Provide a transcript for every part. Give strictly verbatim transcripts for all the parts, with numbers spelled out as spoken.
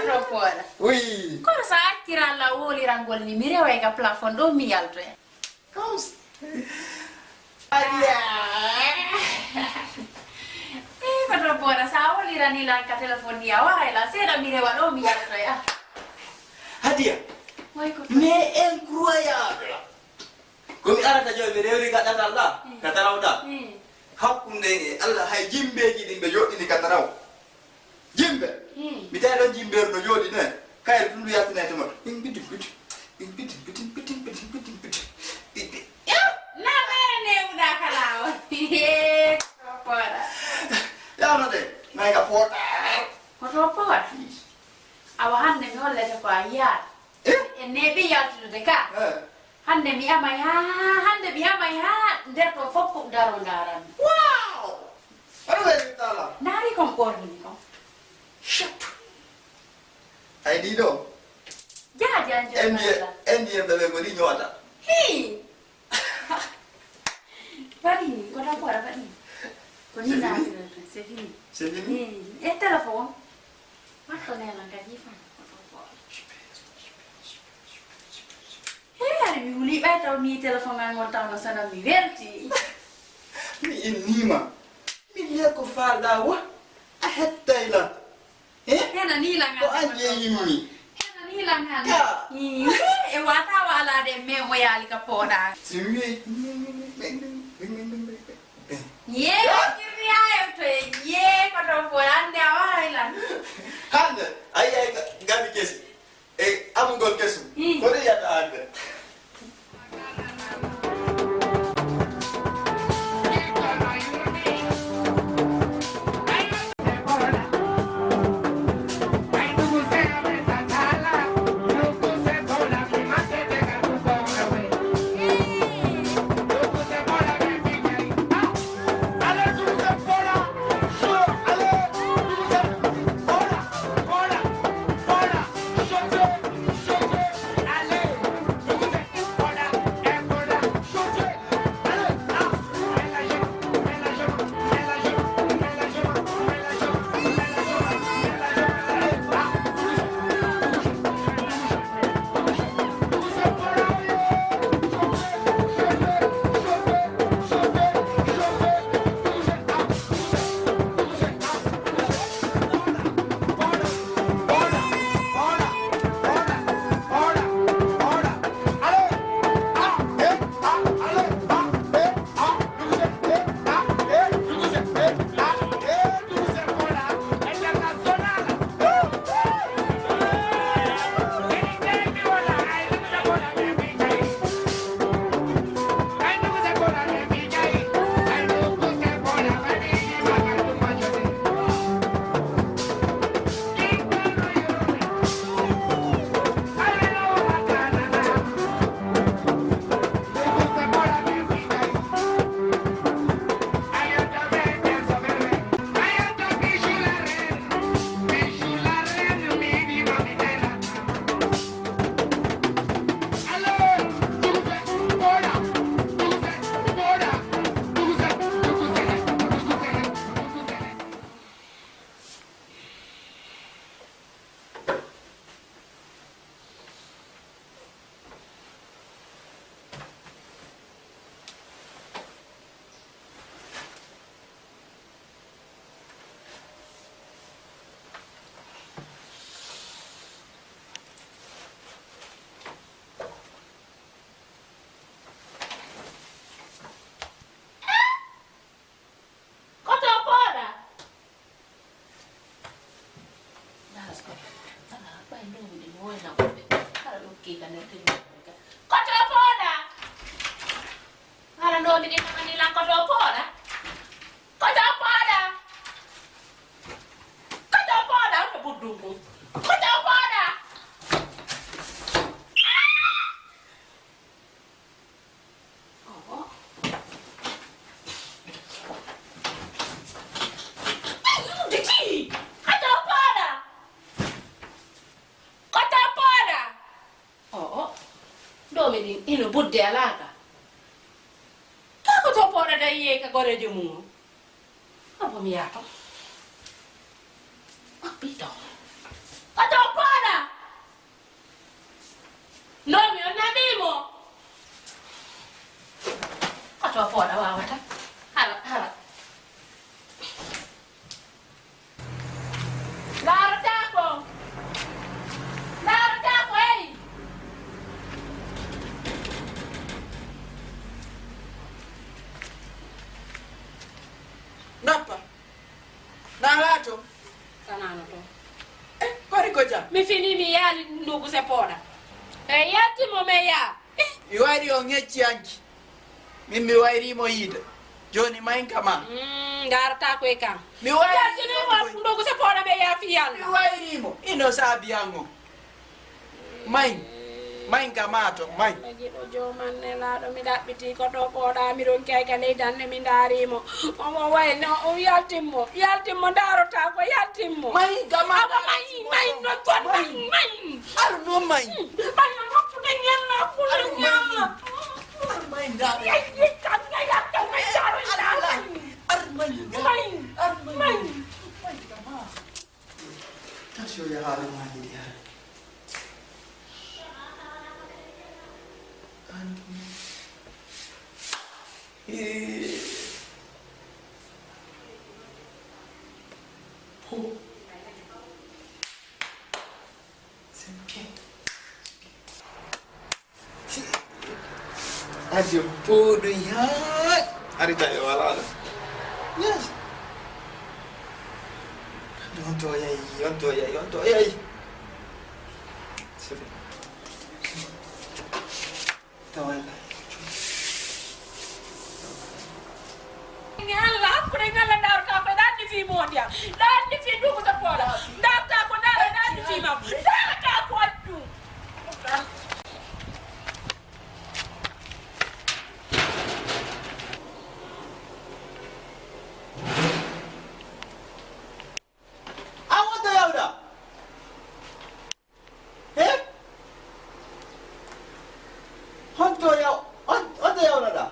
Ropoora. Oui. Kono sa accira Alla wolirangol ni mi reway ka plafond ɗo mi yaltoya. Comme ça. Adiya. Eh, ko ropoora sa wolirani lan ka téléphone ni a waray lan seeɗa mi rewa ɗo mi yaltoya. Adiya. Way ko. Mais incroyable. Ko mi arata joy mi rewri gaɗatal la. Ka tarawɗa. Hakkunde e Alla hay jimbeeji ɗin ɓe joɗɗini ka taraw. Jimbe. Mi tawi ɗon jimbeeru no jooɗi ne. Kayre tun ndu yaltinay to moto. Ɓiŋ bitin bitin. Ɓiŋ bitin bitin bitin bitin bitin bitin. Ɓiɓɓe. Na mere newuɗa kala o. Hee, ko pooɗa. Yawno de. May ka pooɗa. Ko to pooɗa. Awa hannde mi hollete ko a yiyaat. Eh? En neeɓi yaltude ka. Eh. Hannde mi amay haa, hannde mi amay haa nder ɗo fof ko daro ndaran. Wow! Oɗo weeli taala. Ndaari kon ɓorni mi kon. Shit. Ay ɗiɗo. Jaa, jaa, jaa, Indi, jaa. Indi en ɓe ɓe ngoni ñoota. Hii. Waɗi ni, ko tan ko waɗa waɗi ni. Ko ni C'est fini? Naati ɗo tan, c'est fini. C'est fini? Hii. E téléphone. Watto nena kadi fan. He, hari mi huli ɓay taw mi téléphone an on taw no sana mi welti. Mi innima. Mi wiya ko faalɗa wa. A hettay lan. Eh? Hena ni lan. Ko an jeeyimmi. Hena ni lan han. Ka. Ii, e wata wala de me mo yali ka poɗa. Si mi. Ye, ko kirri ayo to ye, ko to poɗa ande a waray lan. Hande, ay ay gabi kesi. E amugol kesum. Ii. Ko ɗum yiyata hannde? Koto pooɗa. Daras ko. Ala, ɓay ndoomi ɗin woyna woɓɓe. Kala ɗo kiika nder tigi. Koto pooɗa. Kala ndoomi ɗin namani lan koto pooɗa. Koto pooɗa. Koto pooɗa, to buddum ɗum. Koto pooɗa. Oho. Ay, yumde ki! Koto pooɗa! Koto pooɗa! Oho. Ɗo mi ɗin ino budde alaaka. Ka koto pooɗa da yiye ka gorejo mum. Abo mi yaha toon. Ɓiɗɗo. Koto Ko jam? Mi fini mi yaali ndugu se pooɗa. E yalti mo me yaa. Mi wayri on hecci hanki. Min mi wayri mo yiide. Jooni mayin ka ma. Mm, ndarata ko e kan. Mi wayri mo. Yalti ni mo ndugu se pooɗa me yaa fi yalla. Mi wayri mo. Ino saabi an o. Mayin. Mayin ka ma to. Mayin. Giɗo jooman nelaaɗo, mi ɗaɓɓiti ko ɗo pooɗa, mi ronki ay ka leydi an ne, mi ndaari mo. Omo wayi no, o yaltin mo, yaltin mo, ndaarota ko, yaltin mo. Mayi, gama. Awa mayi, mayi, no gon mayi, mayi. Ar no mayi. Mayi, no kuɗe ñalla, kuɗe ñalla. Ar mayi, ndaaro. Ay, ay, ay, ay, ay, ay, ay, ay, ay, ay. Ar mayi, mayi. Ar mayi. Mayi. Mayi, gama. Taso ya haala maa yiɗi haala. An-, eh, po. C'est bien. Ajo pooɗo yaay. Ari tawi o alaa ɗo. Yes. On to yayi, on to yayi, on to yayi. C'est bon. Tawalla. Ni Allah, hakkunde ngalla ndarta ko ɗanni fi mo ndiya. Ɗanni fi ndugu sa poola. Ndarta ko ndara ɗanni fi ma. Ndarta ko accu. A wonto yawda? He? Honto yaw-, hon-, honto yawnoɗa?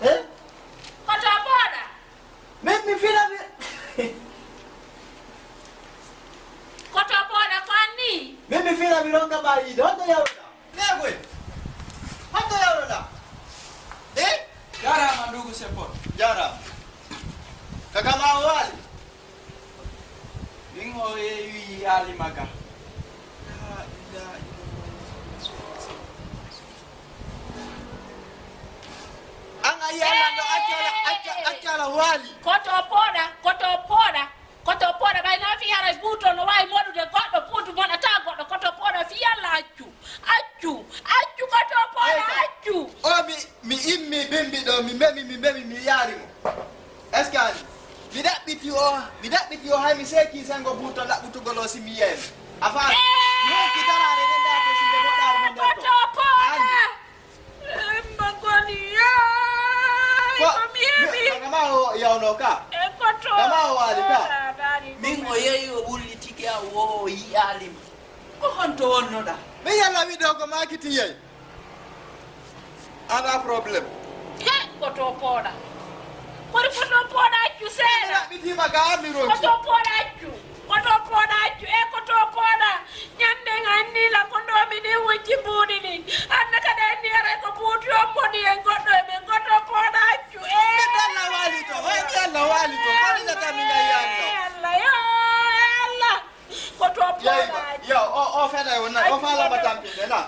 He? Koto pooɗa? Min mi fina mi. Koto pooɗa ko anni? Min mi fina mi ronka ma yiide. Honto yawnoɗa? Neegoy. Honto yawnoɗa? Eh? Jaaraama ndugu seppol. Jaaraama. Ka kama o waali? Min o yeewi yaali maga. La ilaha illallah. An a yi Allah ɗo acca ala, acca, acca ala waali. Koto pooɗa, koto pooɗa. Koto pooɗa ɓay na fi haray buuto no waawi moɗude goɗɗo, buutu moɗata goɗɗo. Koto pooɗa fi yalla accu. Accu. Accu koto pooɗa accu. O mi, mi immi bimbi ɗo, mi memi, mi memi, mi yaari mo. Est-ce que ani? Mi ɗaɓɓiti o, mi ɗaɓɓiti o hay mi seeki sengo buuto laɓɓutugol o si mi yeemi. A faami? Mi hokki daraade ɗen ɗaɓɓe si nde moɗaari mo nder to. Koto pooɗa. Ani? Mbagoni, yaay, ko mi heɓi. Kama o yawno ka. E koto. Kama o waali ka. Min o yehi o wullitike a wo o yi'aali ma. Ko honto wonnoɗa? Mi yalla wiɗo ko makiti yehi. Ala problème. He, koto pooɗa. Kori koto pooɗa accu seeɗa. Mi raɓɓitima ka mi ronki. Koto pooɗa accu. Koto pooɗa accu. E koto pooɗa. Ñande nganni la ko ndomi ni wujji mbuuɗi ni. Anna kada en ni aray ko buuti on moni en goɗɗo e men koto pooɗa accu. E. Mi dalla waali to. Way mi Allah waali to. Ko ni nata mi ngai Allah. Allah yo Allah. Koto pooɗa accu. Yo, o, o fena yo na. O fala ma tampinde na.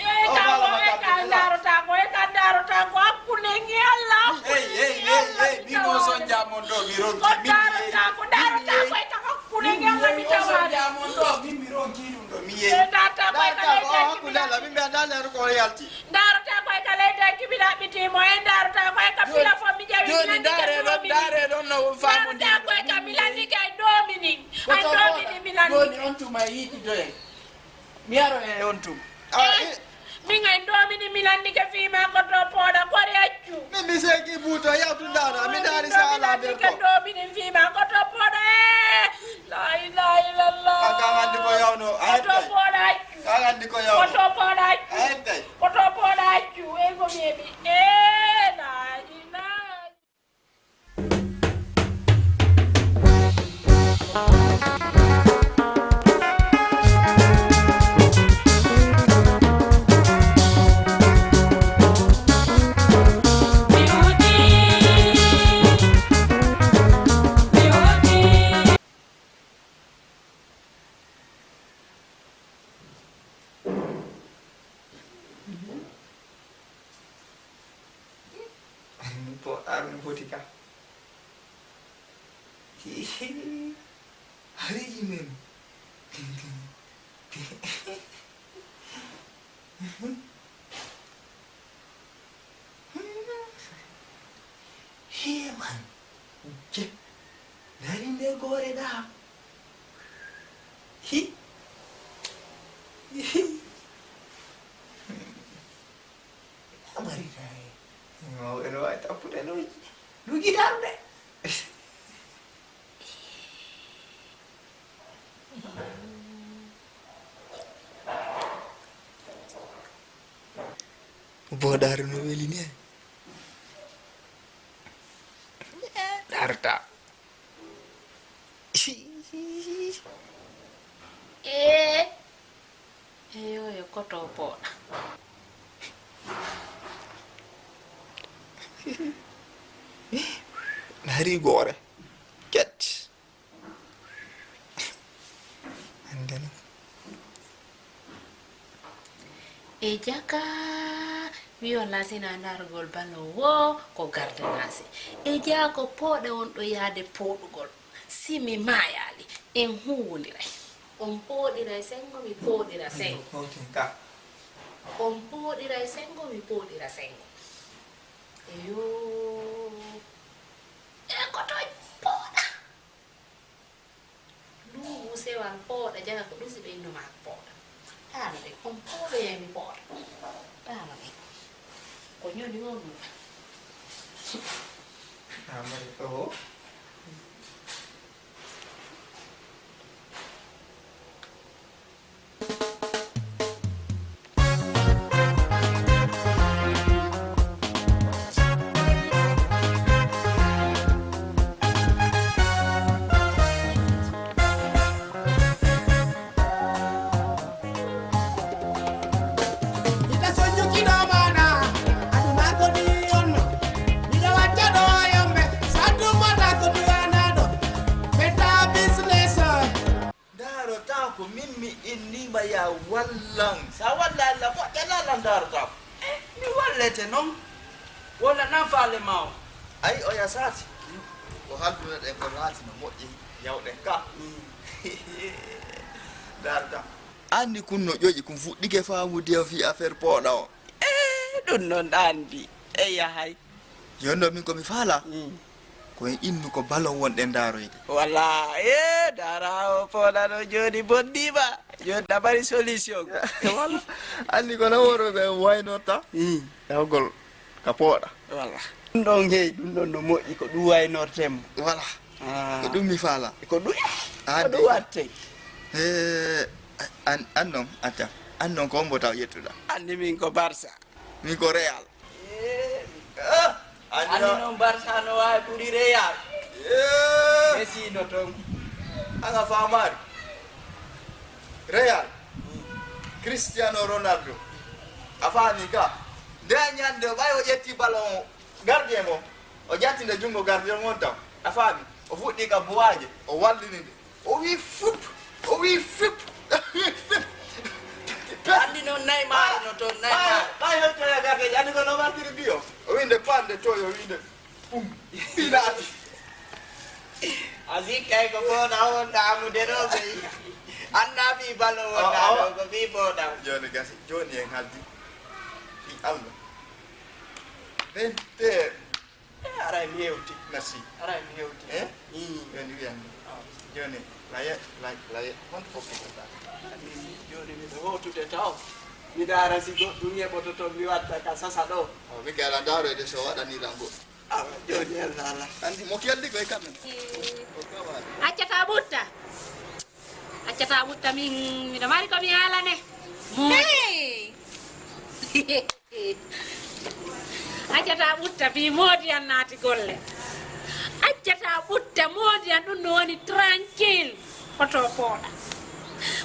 E ka ko e ka ndarota ko e ka ndarota ko hakkunde ngi Allah. Hey, hey, hey, hey, min o sonja mon ɗo mi ronki. Ko ndarota ko ndarota ko e ka hakkunde ngi Allah mi tawa. Sonja mon ɗo min mi ronki ɗum ɗo mi yehi. E ndarota ko e ka leydi hakkunde Allah min mbiya ndale ko yalti. Ndarota ko e ka leydi ki mi ɗaɓɓiti mo e ndarota ko e ka pila fo mi jawi. Joni ndare ɗon, ndare ɗon no famondiri. Ndarota ko e ka mi landi kay ɗo mini. Ay ɗo mini mi landi. Joni on tuma yiiti doye. Mi yaro e on tuma. Ah, eh, eh. Min ay ɗo mini mi landi ke fima koto pooɗa kori accu. Min mi seki buuto yawtu ndara mi ndari sala nder to. Ɗo mini fima koto pooɗa. Eh. La ilaha illallah. Aka handi ko yawno. Koto pooɗa accu. Ka handi ko yawno. Koto pooɗa accu. Ayte. Koto pooɗa accu. E ko mi heɓi. Eh, la ilaha. Poɗɗaano no foti ka. Hihi. Hari men. Himan. Je. Dari nde gore da. Hi. Hi. Amari dai. Mau eno ai tapu de lugi. Lugi darde. Boɗaare no weli ni ay. Darta. Ee. Eyo, yo koto pooɗa. Nari gore. Ket. Andana. E jaka, wi o lasina ndargol balo wo ko gardanasi. E jaka ko pooɗa won ɗo yaade pooɗugol. Si mi maayaali, en huwondiray. On pooɗiray sengo, mi pooɗira sengo. Hawti ka. On pooɗiray sengo, mi pooɗira sengo. Eyo. E ko to pooɗa. Luumu sewal pooɗa, jaga ko ɗusi ɓe inno maa pooɗa. Ɗaano ɗen, on pooɗoyay mi pooɗa. Ɗaano ɗen. Ko ñoni o ɗum. Amari ɗo. Ita sonnyuki ɗo maɗa, aduna ko ni wonno. Miɗo wacca ɗo yombe, sattu mata ko duwana ɗo. Beta business. Ndaaro taa ko min mi innii ma yaa wallan. So a wallaali lan moƴƴa lan lan ndaaro taa ko. Eh, mi wallete non. Walla nan faale ma o. Ayi oya saati. Ko haldunoɗen ko laati no moƴƴi yawɗen ka. Ndaaro taa. Anni kun no ƴoƴi kun fuɗɗike faamude o fii affaire pooɗa o. Eh, ɗum non anndi. E yahay. Jooni ɗo min ko mi faala. Mm. Ko en innu ko balon wonɗen ndaaroyde. Wala, e dara o pooɗa ɗo jooni bondiima. Jooni a mari solution. Wala, anndi ko naworo ɓe waynorta. Mm. Yawgol ka pooɗa. Wala. Ɗum ɗon hey, ɗum ɗon no moƴƴi ko ɗum waynortemo. Wala. Ah. Ko ɗum mi faala. Ko ɗum. Ah, ko ɗum watte. Eh, an, an non, acca. An non ko hombo taw ƴettuɗa? Anndi min ko Barça. Min ko Real. Eh, ah, anndi anndi non. Non Barça no waawi ɓuri Real. Eh. Messi no ton. An a faamaari. Real. Cristiano Ronaldo. A faami ka. Nde ñande o ɓay o ƴetti ballon o gardien mo. O ƴatti nde junngo gardien on taw. A faami. O fuɗɗi ka buwaaje. O wallini nde. O wi fup, o wi fup, o wi fup. Anndi noon Neymar no toon, Neymar. Ɓay hewtoya gardeji, anndi ko no wartiri biyo. O wi nde pande toyo, o wi nde pum, pilaati. A sikkay ko pooɗa wonɗa amude ɗo ɓey. Annda fii balo wonɗa ɗo, ko fii pooɗa. Jooni gasi, jooni en haldi. Fii Allah. Vingt heures. Eh, aray mi hewti. Merci. Aray mi hewti. Eh? Mm. Jooni wiyan mi. Ah. Jooni, laye, laye, laye, honto fokkitata? Jooni miɗo hootude taw. Mi ndaara si goɗɗum yeɓoto toon, mi watta ka sasa ɗo. O, mi gara ndaaroyde so waɗani lan goɗɗum. Awa, jooni Allah Allah. Anndi mo keldi koye kam en. Eh. O kawaali. Accata ɓutta. Accata ɓutta min, miɗo mari ko mi haalane. Mo. Hey! Accata ɓutta fii moodi an naati golle. Accata ɓutta moodi an ɗum no woni tranquille. Koto pooɗa.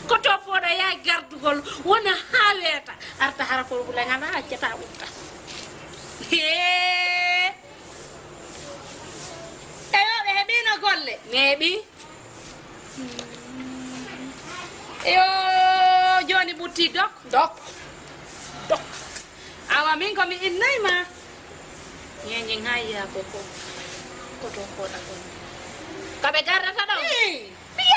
Koto pooɗa yaay gardugol wona haa weeta. Arta hara fo bula ngana accata ɓutta. Hee! Eyo, ɓe heɓiino golle. Neeɓi. Eyo, jooni ɓutti dok. Dok. Dok. Awa min ko mi innay ma. Ñeñe ŋayya ko ko. Koto koɗa ko. Ka ɓe gardata ɗo? Ii. Mi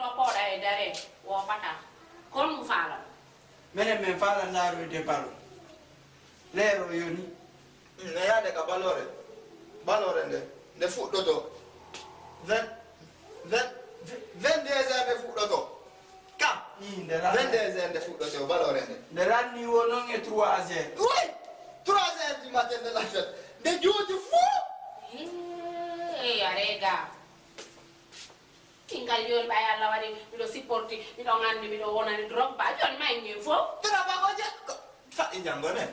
to pooɗa e dare, woopata. Ko ɗum faala. Menen men faala ndaaroyde balo. Leero yoni. Mm, e yaade ka balore. Balore nde, nde fuɗɗoto. Vingt, vingt, vingt-deux heures nde fuɗɗoto. Ka. Ii, nde ranni. Vingt-deux heures nde fuɗɗoto, balore nde. Nde ranni wo noon e trois heures. Oui! Trois heures du matin nde lafet. Nde juuti fuu. Hee, a reegaa. Min kadi jooni ɓay Allah waɗi miɗo supporti, miɗo anndi miɗo wonani Drogba. Jooni ma en ngeen fof. Drogba ko je-, ko faɗɗi janngo ne?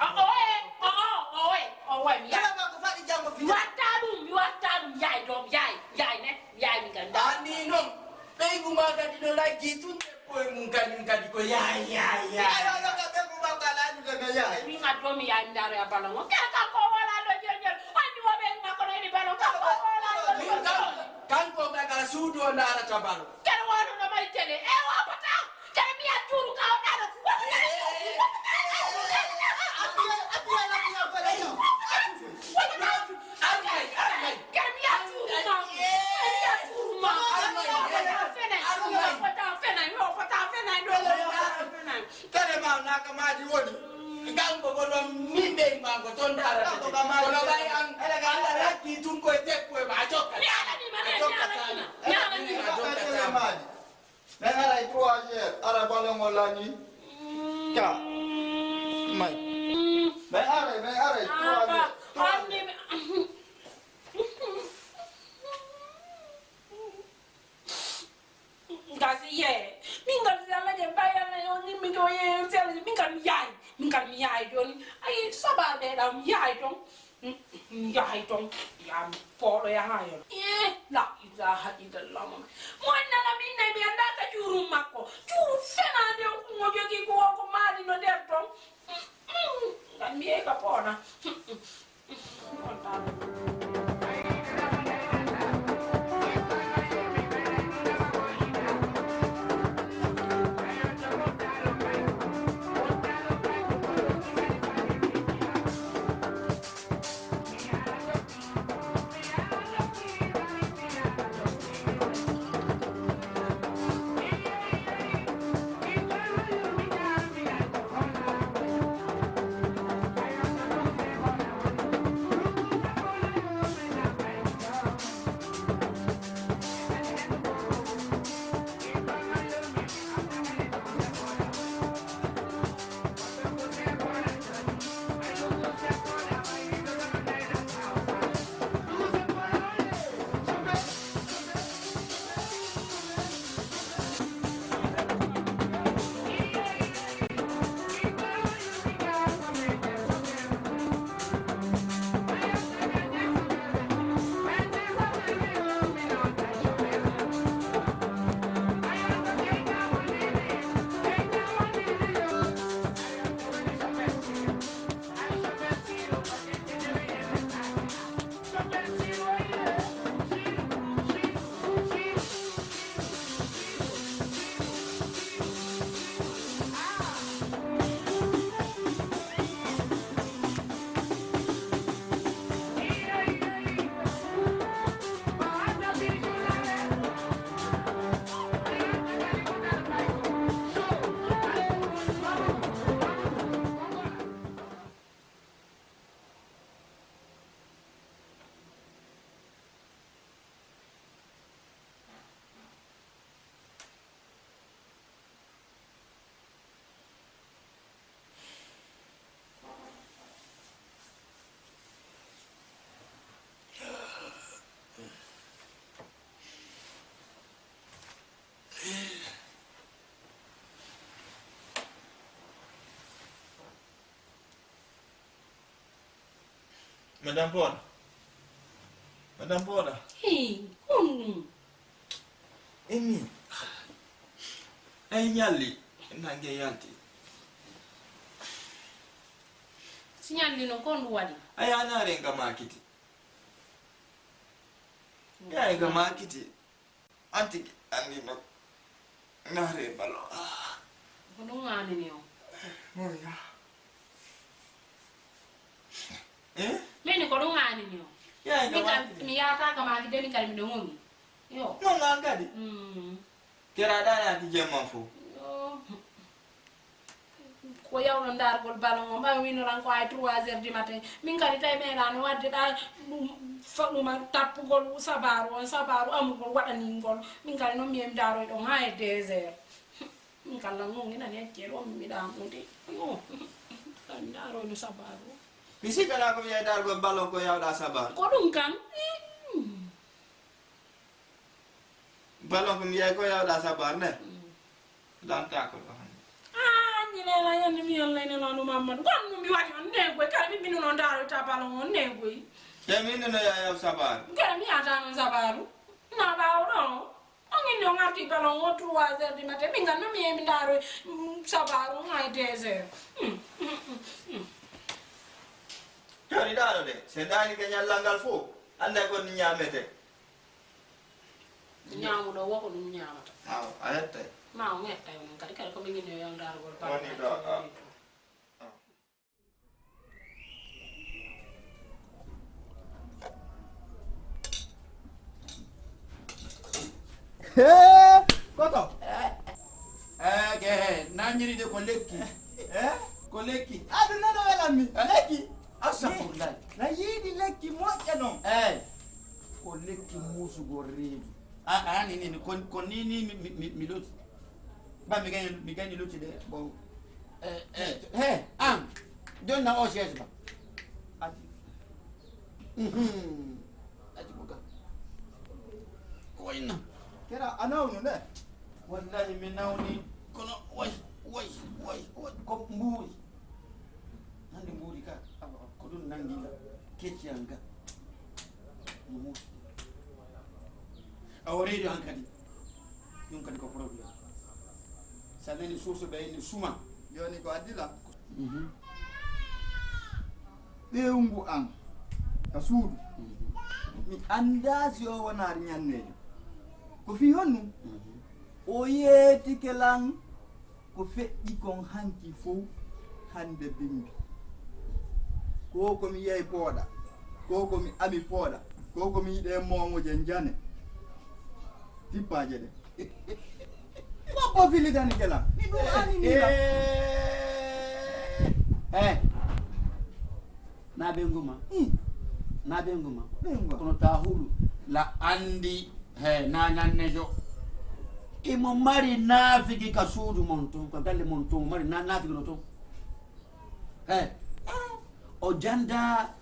O, o, e, o, o, o, e, o, e, mi yaay. Drogba ko faɗɗi janngo mi fii. Watta ɗum, mi watta ɗum, yaay doom, yaay, yaay ne, yaay mi kadi. Anndi noon, ɓeygu ma kadi no laggi tun e koye mum kañum kadi ko yaay, yaay, yaay. Ayo, ayo, ka ɓeygu ma ko alaa mi ko no yaay. Min addo mi yaay mi ndaaro ya ballon o. Kala kanko o wala ɗo joni joni. Anndi wo ɓeygu makko no ene ballon, kanko o wala ɗo joni joni. Kanko kaka suudu o ndaarata balo. Kere wano no mari télé. E o pata. Kere mi a turu ka o dano. Armay, armay. Kere mi a turu ma. Kere mi a turu ma. Armay. Pata fenay. Pata fenay. Pata fenay. Kere ma naka maadi woni. Kanko ko ɗon min ɓe ma ko ton darata. Kanko ka maadi. Kono ɓay an, Allah rakki tun koye tekku e ma a jokka. Mi alanima, a jokka mi alanima. Mi alanima. Men aray trois heures, ara ballon o lani. Ka. May. Men aray, men aray trois heures. Trois heures. Gasi ye. Min kam si Allah je bay Allah yo ngimmi ko ye si Allah je. Min kam yaay. Min kam yaay joni. Ay sabar be da yaay ton. Yaay ton. Ya polo ya hayo. Eh, la ilaha illallah. Mo nana min nabi anda ka juru makko. Juru fena de ko mo jogi ko ko mali no der ton. Ngam mi yehi ka poona. Madame Poda. Madame Poda. Hey, kon ɗum. Emi. Ay ñalli. Nange yalti. Si ñalli no kon ɗum waɗi. Ay anare nga makiti. Ya nga makiti. Anti anndi no naare balo. Ah. Ko ɗum anini o. Moya. Eh? Mini ko ɗum anini o. Ya, min kam mi yaata ka maaki de min kadi miɗo ŋoŋi. Yo. Non non kadi. Mm. Kera dana ki jemma fo. Yo. Ko yawno ndaargol ballon o, mbawi winoran ko ay trois heures du matin. Min kadi tawi meeɗano wadde ɗa ɗum faɗuma tappugol sabaru on, sabaru amugol waɗaningol. Min kadi noon mi yemi ndaroy ɗon ha e deux heures. Min kala noon ina neccel on miɗa amude. Yo. Kadi ndaroyno sabaru. Mi sikkata ko mi yahi ndaargol ballon ko yawɗa sabaru. Ko ɗum kam. Ballon ko mi yahi ko yawɗa sabaru ne. Lantaako ɗo hannde. Ah, ñineela yande mi yalla ene noon Mamadou. Kon ɗum mi waɗi on negoy kala mi minuno ndaroyta ballon on negoy. Te min no yayaw sabaru. Kala mi yata noon sabaru. Na ɓaawo ɗo. On inni on arti ballon o trois heures du matin. Min ngan no mi yemi ndaroy sabaru hay deux heures. Joni ɗaɗo de, se dani ka ñallal ngal fof, annday kon ni ñamete. Ñaamuɗo wo ko ɗum ñaamata. Aw, a yettay. Ma o ŋetta e mum kadi kadi ko min ñinno yo ndargol woni ɗo. He, koto. Eh, ke he, nanyiri de ko lekki. Eh? Ko lekki. Adu nana welan mi. Lekki. Astagfirullah. Na yiɗi lekki moƴƴa non. Eh. Ko lekki musugol reedu. A ani ni ko ko ni ni mi mi mi loti. Ba mi gani mi gani loti de. Bon. Eh eh he am. Don na o ses ba. Ati. Mhm. Ati ko ga. Ko inna. Kera anawno ne. Wallahi mi nawni kono way way way way ko mbuuri. Hannde mbuuri ka ko ɗum nanngi nga kecciyal nga no muusi. Awa reedu han kadi ɗum kadi ko problème. So a nani source ɓe inni suma. Jooni ko addi la. Ɓeewngu an ka suudu. Mi anndaa si o wonaari ñanneejo. Ko fii honɗum? O yeetike lan ko feƴƴi kon hanki fow hannde bimbi. Ko ko mi yehi pooɗa, ko ko mi ami pooɗa, ko ko mi yiɗe moomoje njane. Tippaaje ɗe. Ko ko fillitani ke lan? Mi ɗum ani ni lan. Eh. Na ɓe nguma. Na ɓe nguma. Ɓe nguma. Kono ta hulu la andi. He, na ñannejo. Imo mari naafigi ka suudu mon ton, ka galle mon ton, mari na naafigi no ton. He. O janda.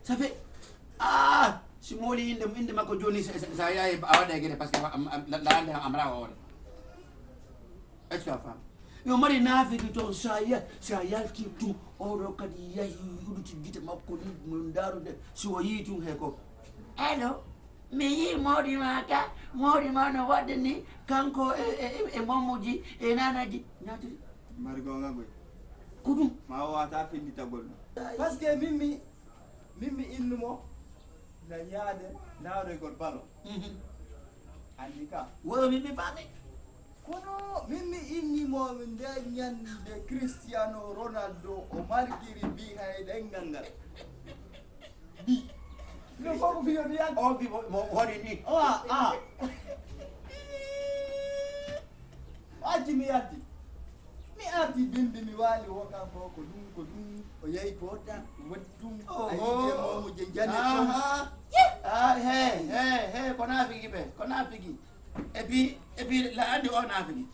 Ça fait, ah, si mooli inde inde makko joni sa sa yaye a waɗa gere parce que la ande amra o. Est-ce que a faami? Yo mari naafiki toon, so a ya-, so a yaltii tun, oɗo kadi yahi uditi gite makko ni, no ndaarude, si o yii tun he ko, "Allo, mi yii mawɗi ma ka, mawɗi ma no waɗde ni, kanko e, e, e, e Mammuji, e Nanaji." Naatiri. Mari goonga koy. Ko ɗum. Ma o wata finditagol ɗum. Parce que min mi Min mi innu mo na yaade naaroygol balo. Mhm. Anndi ka. Woyo min mi faami. Kono min mi inni mo nde ñande Cristiano Ronaldo o margiri bi hay ɗengal ngal. Bi. No fof ko fiyo mbiyan. O bi mo, mo hori ni. O a, a. O acci mi yalti. Mi arti bimbi mi waali o kam ko ko ɗum, ko ɗum. O yehi poota, waɗi ɗum. Oho. A yiɗi e momo je jane ɗum. Aha. Ah, he, he, he, ko naafigi ɓe, ko naafigi. Et puis, et puis, la andi o naafigi.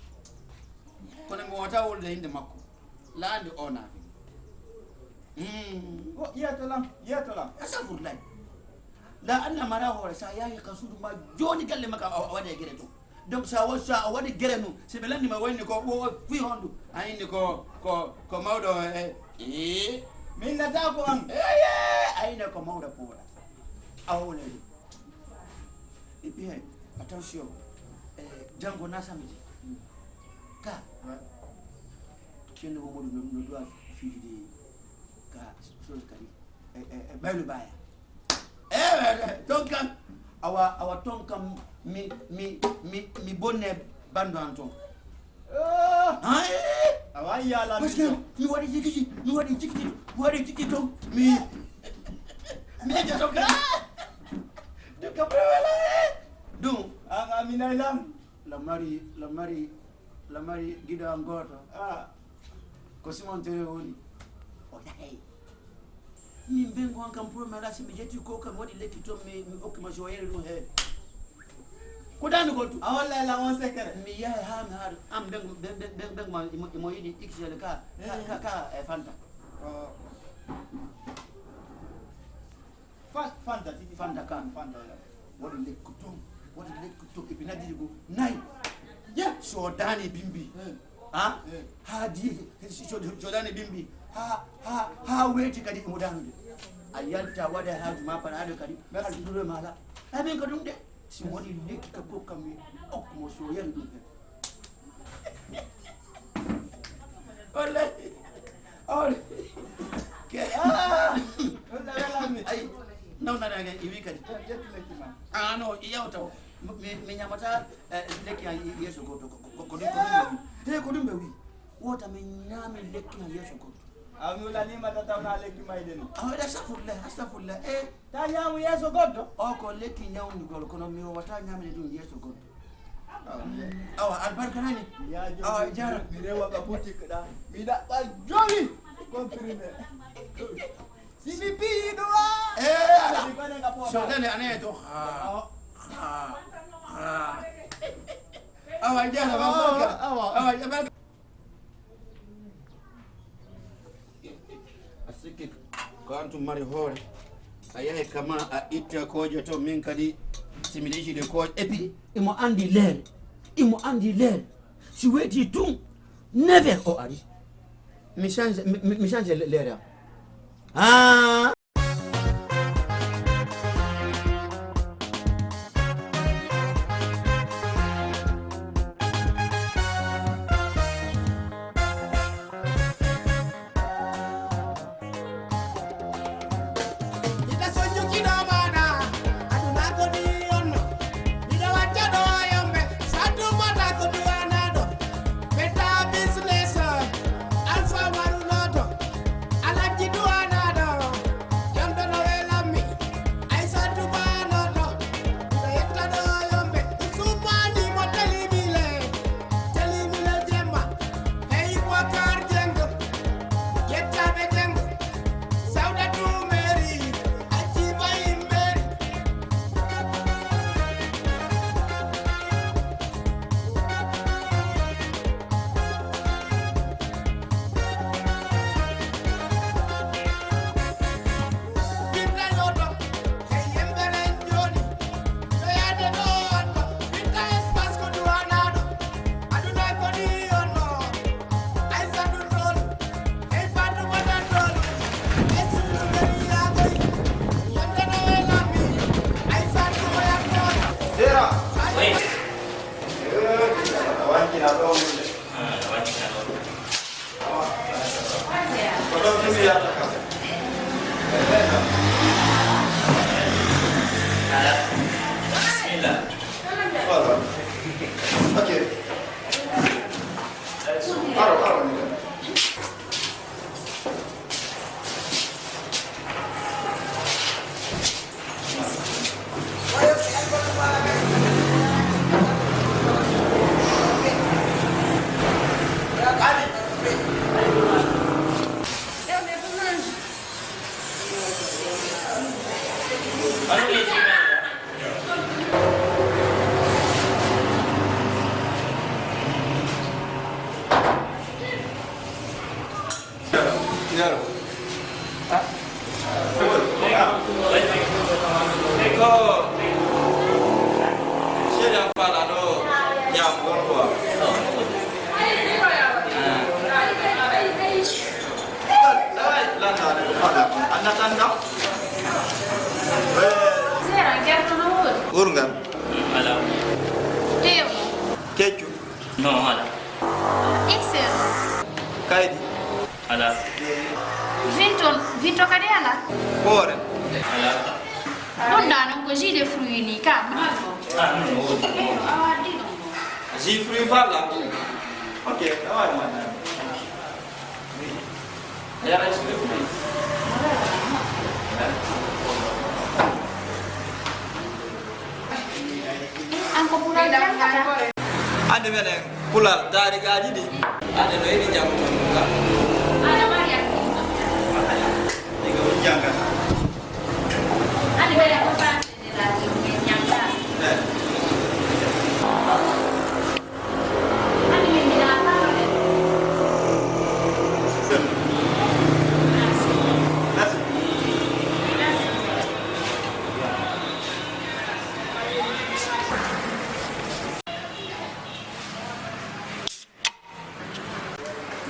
Kono mi wota wolde inde makko. La andi o naafigi. Hmm. O yeeto lam, yeeto lam. Astagfirullah. La andi a mara hoore, sa yahi ka suudu ma, joni galle makka a, a waɗi e gere to. Donc, sa wa-, sa a waɗi gere mum, si ɓe lanndima wayni ko o fii hondu, a inni ko, ko, ko mawɗo e, ee, Min nata ko am. Eye, ayna ko mawɗo poola. Awa wona ɗum. E ɓiye, attention. Eh, janngo na samedi. Ka. Ouais. Ceerno Mamadou no, no doit fiidude ka soos kadi. E, e, e Baylo Baya. Eh, eh, eh, ton kam. Awa, awa ton kam mi, mi, mi, mi bonne bando an ton. Ah. Ay! Awa, yala parce que mi waɗi jikiti, mi waɗi jikiti, mi waɗi jikiti ton. Mi, mi ƴetta ton ka. Ɗum ka problème. Ɗum. Ah, ah, mi nay lan. La mari, la mari, la mari giɗo an gooto. Ah. Ko Simon Tere woni. O yahay. Min mbengo an kam pour mi ala si mi ƴetti ko kam waɗi lekki ton mi, mi okki ma so yere ɗum he. Ko dani gol tu? A walla la on secret. Mi yahay ha mi haɗu. Am mbengo, mbe-, mbe-, mbe-, mbengo ma imo, imo yiɗi X L ka, ka, eh, ka, ka e Fanta. Oh. Fa-, Fanta, tigi Fanta kan. Fanta, ya. Waɗi lekki ton, waɗi lekki ton. E ɓe naddiri ko nayi. Ya. So dani bimbi. Eh. Ha? Eh. Ha di, so, so, so dani bimbi. Ha, ha, ha weeti kadi imo danude. A yalta waɗa haaju ma panaɗo kadi. Merci. Haɗa duɗo ma ala. Amin ko ɗum de. Si waɗi lekki ka kokka mi okku mo so yari ɗum hen. Wallahi. Awde. Ke, ah. Ɗum ɗa welanmi. Ay, nawnanaga, i wi kadi. Ƴettu lekki ma. Ah, non, i yawta o. Mi, mi ñamata, eh, lekki an yeeso goɗɗo. Ko, ko, ko ɗum, ko ɗum ɓe wi. He, ko ɗum ɓe wi. Wota mi ñaami lekki an yeeso goɗɗo. Aw, mi wulanima ta tawna lekki mayde ni. Aw, astafurlah, astafurlah. Eh. Ta ñaamu yeeso goɗɗo? O ko lekki ñawndugol, kono mi wata ñaamde ɗum yeeso goɗɗo. Awa, albarka nani. Awa, jara. Mi rewa ka boutique ɗa. Mi ɗaɓɓa joli comprimé. Si mi piyi ɗum, ah. Eh, ala. Mi gone ka pooɗa. So dane ane to. Ha, ha, ha. Awa, jara, awa, albarka. Awa, albarka. A sikki ko an tun mari hoore. A yahay kama a itta kooƴe to, min kadi si mi ɗeƴi ɗe kooƴe. Et puis, imo anndi leere. Imo anndi leere. Si weeti tun, neuf heures o ari. Mi change, mi, mi, mi change le-, leere am. Ah! Ita sonju kido mana, aduna ko ni onno. Miɗo wacca ɗo yomɓe, Satumata ko duwanaɗo. Beta business, Alpha Marunoto, Alhaji duwanaɗo. Yomɓe no welammi, Aysatu Banoto. Miɗo yetta ɗo yomɓe, Usumani mo telimile, telimile jemma. Hey, Bokar Jengo, yettaɓe Jengo. Sawdatu Meri, Ajiba Meri. Sera. Oui. Eh, a wancina ɗo mun de. Ah, a wancina ɗo. Ko ɗo tigi yahata kam. Ala. Bismillah. Voilà. Ok. Aro, aro. Yaro. Ko seeɗa faala ɗo ñaam ɗon quoi. Ah. Lanta. Kaydi? Alaa. Vinto, vinto kadi alaa? Hoore? Alaa. Ɗum ɗaa noon ko jus de fruit ni ka? Ah, non, non, woodi, woodi. A waddi ɗum ɗo. Jus fruit falla? Ok, a waawi ma naan. A yara jus de fruit. An ko pulaar jangata? Ande menen pulaar taarikaaji ɗi. Ande no yiɗi janngo ɗum ka. Aɗa mari hakkiilo. Ɗi ko ɗum janngata. Ande menen ko fansede la ɗi min jangata. Eh. Ande min mbiɗa parole. Merci. Merci.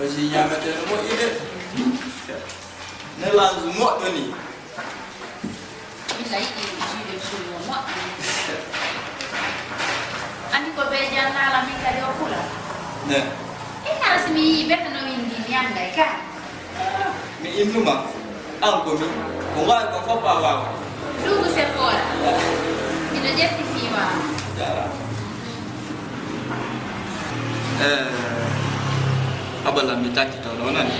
Aussi ñaametee no moƴƴi de. Mélange moƴƴo ni. Min a yiɗi jus de fruit o moƴƴi. Anndi ko bee jannaala min kadi o kula. Ne. E kala si mi yii beta no winndi mi annday ka. Mi innuma, an ko mi, ko waawi ko fof a waawa. Duugu seppoora. Miɗo ƴetti fii ma. Jaaraama. Eh, abala mi takkito ɗo nani.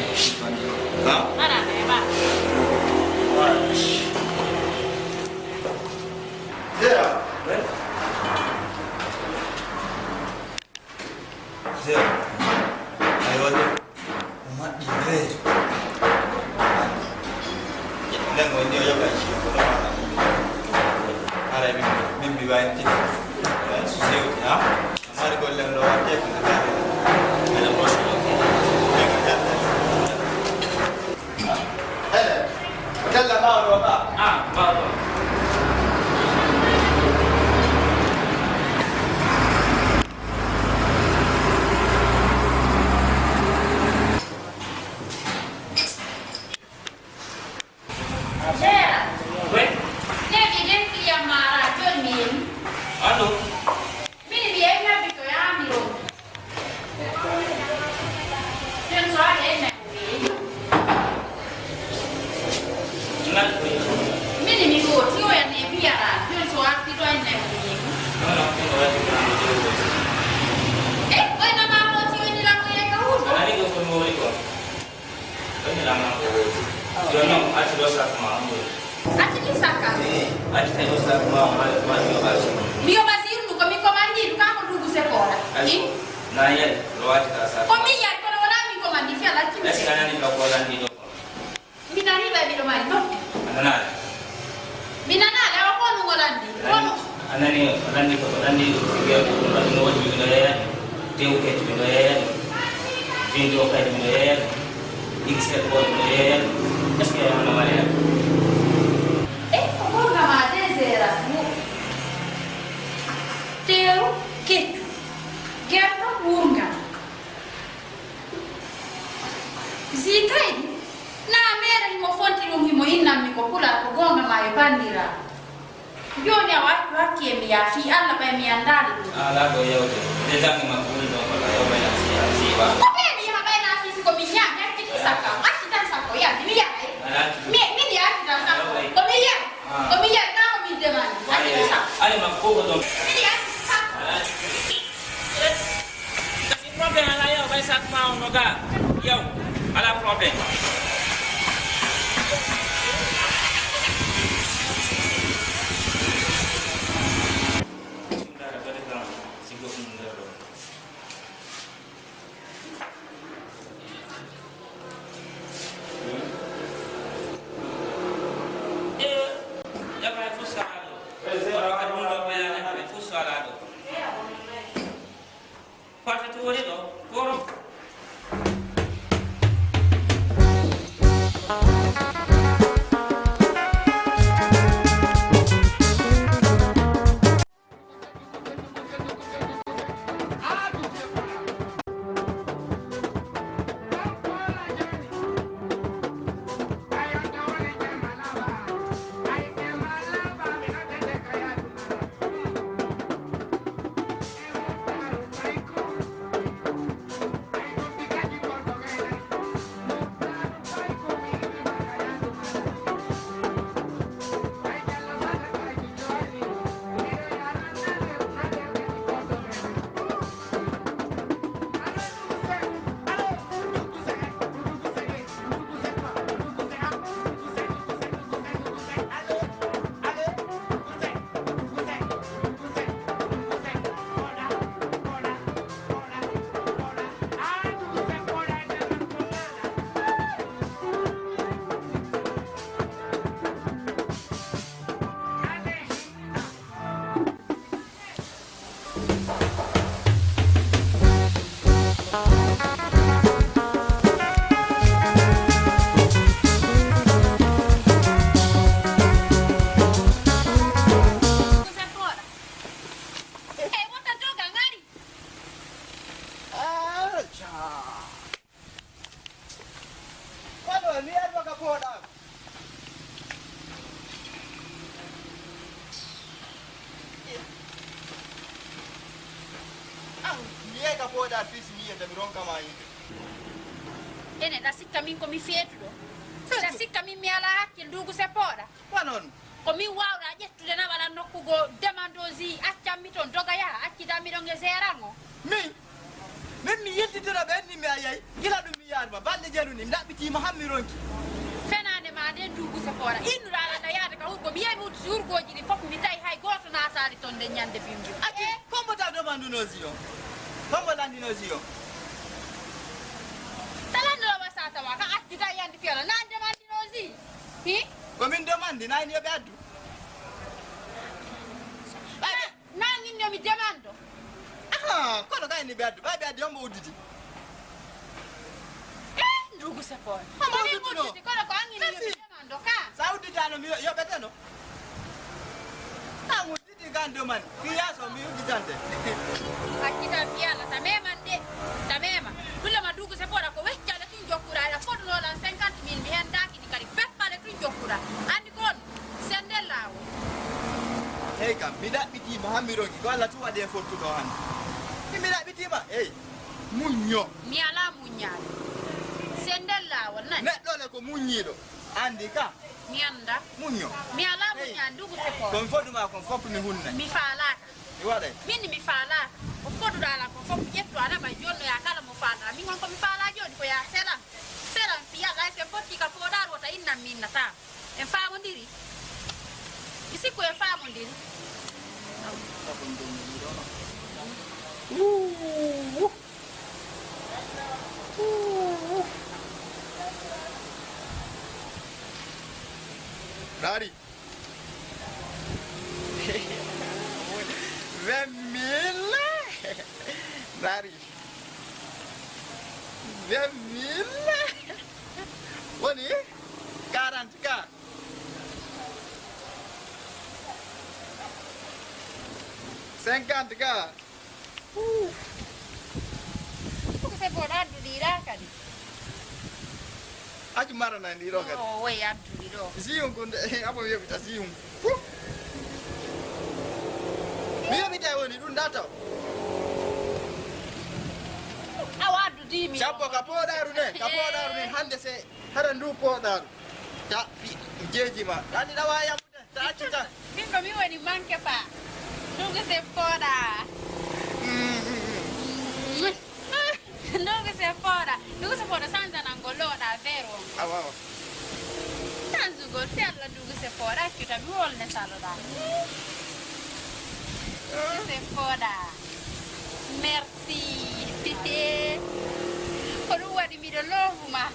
Ha? Ara ne ba. Zera. Zero. Ayo, de. Ko maɓɓi de. Nden ko ndi o yoɓa ci ko ɗo. Ara min, min mi wawi ti. Su sewti, ha? Mari golle ɗo watte ko. Ala bosu. Hele, tella mawɗo o ɓa. Ah, mawɗo. Seera. Oui. Neeɓi den client mara joni mi yemi. Allo. Mini mi yemi habbi to yami ɗo. Jon so ari en nayi ko ɓe yehi. Mini mi ɗo, ti o yanne mi yara. Jon so arti ɗo en nayi ko ɓe yehi. Eh, oy na ma mo ti o ni la ko yehi ka huuto. Ani ko ko mori ko. Ko ni la ma ko. Yo no, ati ɗo sa ko ma mo. Acci ɗin sakka. Acci tawi o sakka ma, ma, ma, ma, ma, ma. Mi yo Basiru ɗum ko mi commandi ɗum, kanko Dugu Sekora. Acci. I? Na yari, ɗo waati ka sakka. Ko mi yari, kono wona mi commandi, fii Allah acci mi. Acci ka nani ka ko landi ɗo. Mi nani ɓay miɗo mari nodde. A nanaali? Mi nanaali, awa ko ɗum o landi. Kono. A nani, o landi ko, o landi ko, o landi ko, o landi ko, o landi ko, Tew keccu miɗo yeeya ɗum. Vinti o kadi miɗo yeeya ɗum. X L Pro miɗo yeeya ɗum. Est-ce que on a mariage? E ko gonga ma désera mo. Tew keccu. Gerɗo wurga. Zi kaydi. Na mere himo fonti ɗum himo innammi ko pulaar ko gonga ma e bandira. Jooni a wattu hakkee mi yaafii Allah ɓay mi anndaali ɗum. Alaa ɗo yewte. Nde janngi ma ko woni ɗon ko ɗo yewɓe na siiwa. Ko ɓe mi yaha ɓay na fii si ko mi ñaami acci ɗi sakka. Acci tan sakko yalti mi yahay. Alaa acci. Mi, min yalti tan sakko. Ko mi yahi. Ah. Ko mi yahi kaa ko min demani. Acci ɗi sakko. Ari ma ko ko ɗon. Min yalti sakko. Alaa acci. Kasi problème ala yaw ɓay sak ma on no ga yaw ala problème. Fati tuuri ɗo, koro. Pooɗa. An, mi yehi ka pooɗa fii si mi yiyata mi ronka ma yimɓe. Ene ɗa sikka min ko mi feetuɗo? Feetu? Ɗa sikka min mi alaa hakkil nduugu se pooɗa? Wa noon. Ko min waawɗa ƴettude na wala nokku goo demandooji accan mi toon doga yaha accidan mi ɗon e seeran o. Min? Min mi yiltitino ɓe enni mi a yehi. Gila ɗum mi yaari ma balɗe jeru ni mi ɗaɓɓitiima han mi ronki. Fenaande ma nde nduugu se pooɗa. Innuɗa alaa nda yaade ka wurgo mi yehi mi wudditi wurgooji ɗi fof mi tawi hay gooto naataali toon nde ñande bimbi. Acci, eh? Kombo taw demandunooji o? Kombo landinooji o? Talanno wasa tawa ka accu tawi yandi fiyala naan demandinooji. Hi? Ko min demandi naan yo ɓe addu. Ɓay ɓe Naa min no mi demando. Aha, kono kay ni ɓe addu, ɓay ɓe addi hombo udditi? Eh, ndugu seppoore. Hombo uddituno? Udditi, kono ko an min no mi demando ka. Sa udditano mi yoɓeteno. An udditi kan doman. Fiya so mi udditante. Accita fiyala tamema de. Tamema. Kullama ndugu seppoore ko weccale tun jokkura. Aɗa foduno lan cinquante mille mi hendaki ni kadi feppale tun jokkura. Andi kon. Senden laawol. Hey kam, mi ɗaɓɓitiima han mi ronki ko Allah tun waɗi e fottuɗo han. Mi mi ɗaɓɓitiima, hey, muñño. Mi alaa muññaade. Senden laawol nani. Neɗɗo le ko muññiiɗo. Andi ka. Mi anda. Muñño. Mi alaa muññaade, ndugu seppoore. Kon foduma kon fof mi hunnay. Mi faalaaka. Mi waɗay. Min mi faalaaka. Ko foduɗaa lan kon fof ƴettu a naɓa jonnoya kala mo faalaɗaa. Min on ko mi faalaa jooni ko yaa selam. Selam fiyal ay sen potti ka pooɗaar wota innan mi innataa. En faamondiri? Mi sikku en faamondiri. Dari. Vingt mille. Dari. Vingt mille. Woni quarante K. Cinquante K. Ko se boɗa adduɗi ɗa kadi. Aji marana ndi ɗo kadi. O way adduɗi ɗo. Ziyum kun de abo yoɓita ziyum. Mi yoɓita woni ɗum da taw. Awa adduɗi mi. Sappo ka poɗaru ne, ka poɗaru ne hande se hara ndu poɗaru. Ta fi jeji ma. Dani ɗawa yam. Min ko mi woni manke pa. Ndugu se pooɗa. Ndugu se pooɗa. Ndugu se pooɗa sanjanangol looɗa verre on. Awa awa. Sanjugol fella ndugu se pooɗa accuta mi wolne saloɗa. Ndugu se pooɗa. Merci. Ko ɗum waɗi miɗo loofuma.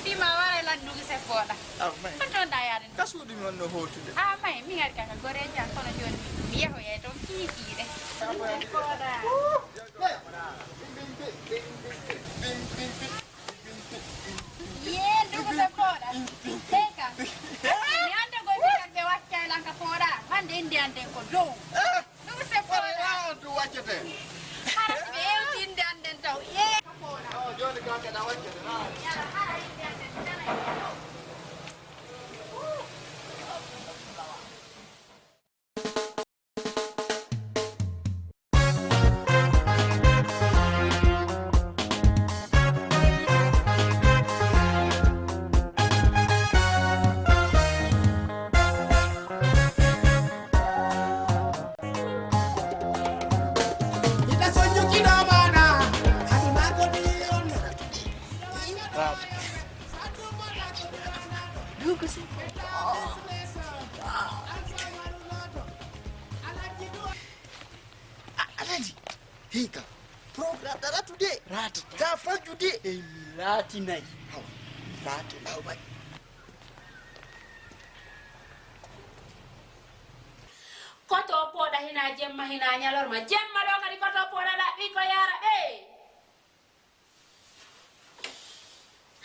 Fima waray lan ndugu se pooɗa. Aw may. Ko toon ɗa yaade ndu. Ka suuɗi mi wonno hootude. A may mi hari kaka goreeji an kono jooni mi yahoyay toon kiikiiɗe. Ndugu se pooɗa. Yee ndugu se pooɗa. Teka. Mi anda goy fitan ɓe waccay lan ka pooɗa. Hande indi an den ko dow. Ɗum se pooɗa. Wala on ɗum waccete. Hara si ɓe hewti innde an nden taw. Yee. Jooni kaa kadi a waccete. Yala hara innde an nden tanay. Alhaji, hika. Program da ratu de. Ratu. Ka faju de. E mi rati nai. Hawa. Ratu na bai. Koto pooɗa hina jemma hina ñalorma. Jemma ɗo kadi koto pooɗa ɗaɓɓi ko yara ɓe.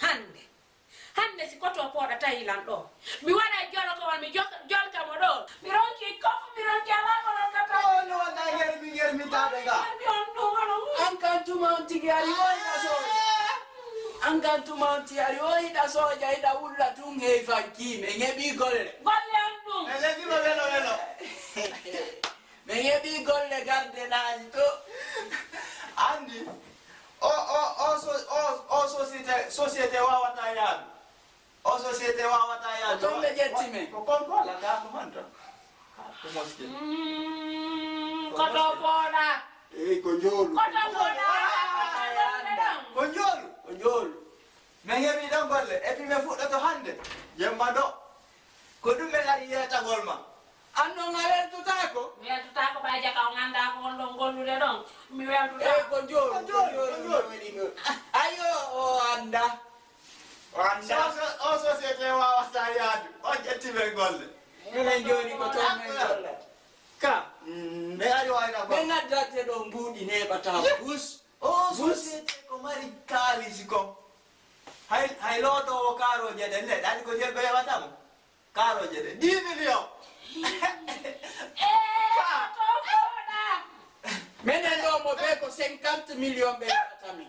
Hande. Hande si koto pooɗa tawi lan ɗo. Mi waɗa jolo ko won mi jolka mo ɗo. Mi ronki kof mi ronki ala ko ronkata. Oh, no wanda ngeri mi ngeri mi taɓe ga. Mi on no wano. An kan tuma on tigi ari woy na so. An kan tuma on ti ari o hiɗa soja, hiɗa wulla tun hey fanki, men heɓi golle. Golle on ɗum. E leydi ma welo welo. Men heɓi golle garde naaji to. Andi, o, o, o, so-, o, o société, société wawata yaadu. O société wawata yaadu. Ko ton ɓe ƴetti men. Ko kon ko la ka ko man to. Ko moske. Mm, ko to boɗa. Eyi, ko njoolu. Ko to boɗa. Ko njoolu. Ko njoolu. Men heɓi ɗon golle. Et puis men fuɗɗoto hande. Jemma ɗo. Ko ɗum men ari yeetagol ma. An non a weltutaako? Mi weltutaako, ɓay jaka on anndaa ko on ɗon gollude ɗon. Mi weltutaako. Eyi, ko njoolu, ko njoolu, ko njoolu. Ayo, o anndaa. O anndaa. So, so, o société wawata yaadu. O ƴetti men golle. Minen jooni ko toon men golle. Ka. Mm, mi ari wayna ko. Ɓe ngaddatte ɗo mbuuɗi neeɓata bus. O société ko mari kaalisi ko. Hay, hay lootoowo kaarooje ɗen ne, ɗaɗi ko nder ɓe heɓata mo. Kaarooje ɗe dix millions. Eh, ka. To fooɗa. Menen ɗo mo ɓe ko cinquante millions ɓe heɓata min.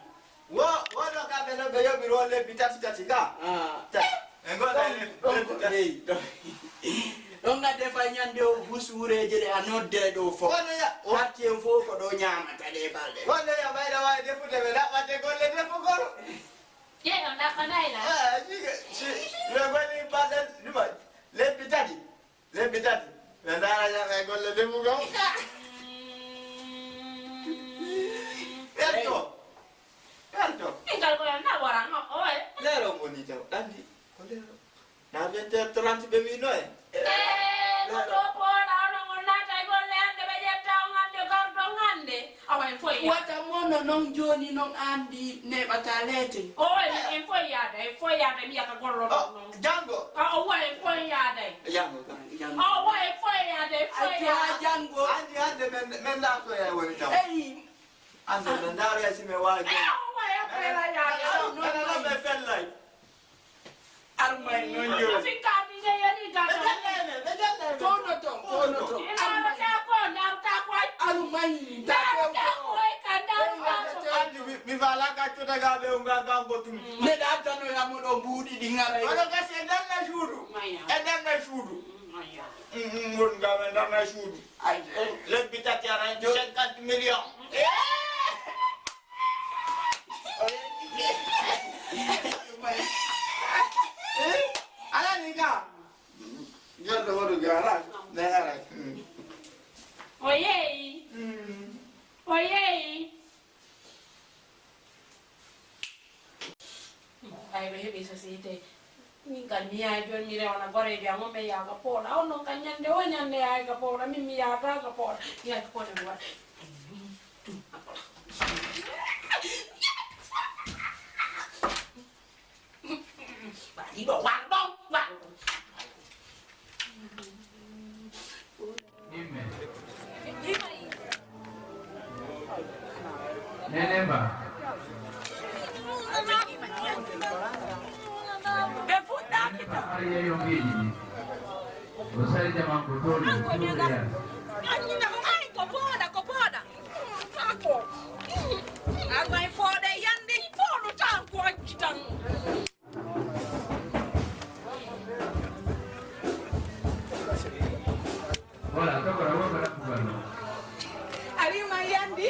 Wo, wono kamɓe noon ɓe yoɓiri o lebbi tati tati ka. Ah. Tati. E ngoɗa e lebbi, ɗon lebbi ko tati. Ɗon. Ɗon a defa ñande o husuureeje ɗe a nodde ɗo fof. Wono ya, wo- Quartier fof ko ɗo ñaamata ɗe balɗe. Wono ya mayɗa waawi defude ɓe ɗaɓɓande golle defugol. Ƴeew, on ɗaɓɓanaay la. Ah, si, si, ɓe ngoni balɗe, ɗuma, lebbi tati. Lebbi tati. Ɓe ndaara ñaame golle defugo. Ɓerto. Ɓerto. Min kadi ko en na waran no, oye. Leero ngoni taw, andi. Ko leero. Na vingt heures trente ɓe wino en. Eh, ko to pooɗa onon on naata e golle hannde ɓe ƴetta on hannde gardo on hannde. Awa en fof yaada. Wata mono noon jooni noon aan ndi neeɓata leete. O waɗi en fof yaada, en fof yaada, mi yaka gollo ɗon noon. Janngo. A o waɗi en fof yaada. Janngo, janngo. O waɗi en fof yaada, en fof yaada. Janngo. Anndi hannde men, men naatoya woni taw. Eyi. Anndal no ndaara si mi waawi. Eh, o waɗi en fof yaada. Mene ɗo ɓe fellay. Armay noon yo. Afi kaadi nde yoni gata. Ɓe jannay men, ɓe jannay men. Tono ton, tono ton. Ina wata ko, ndawta ko. Armay, ndawta ko. Ndawta ko, ka ndawta ko. Anndi mi, mi faala ka cuta ga ɓe unga ga gotum. Neɗa tano yamo ɗo mbuuɗi ɗi ŋaray. Oɗo gasi e ndanna suudu. Maya. E ndanna suudu. Maya. Mm, mm, won ga ɓe ndanna suudu. Ay, eh. Lebbi tati ara cinquante millions. Eh! Alaa ni ka. Jonto woto gara. Ne ara. O yeeyi. O yeeyi. Ay ɓe heɓi société. Min kadi mi yahay jooni mi rewana goreejo am on ɓe yaha ka pooɗa. On noon ka ñande o ñande yahay ka pooɗa. Min mi yahata ka pooɗa. Mi yahay ka pooɗa mi waɗa. Waɗi ɗo, war ɗon, war ɗon. Nene ba. Ɓe fuɗɗaaki tan. Ari yeeyo mbiɗi. O sari jaman ko toon. Ay, ko pooɗa, ko pooɗa. Tako. Armay fooɗe yande, fooɗu tan ko acci tan. Voilà, tokora wonko ɗaɓɓugal ma. Ari ma yandi.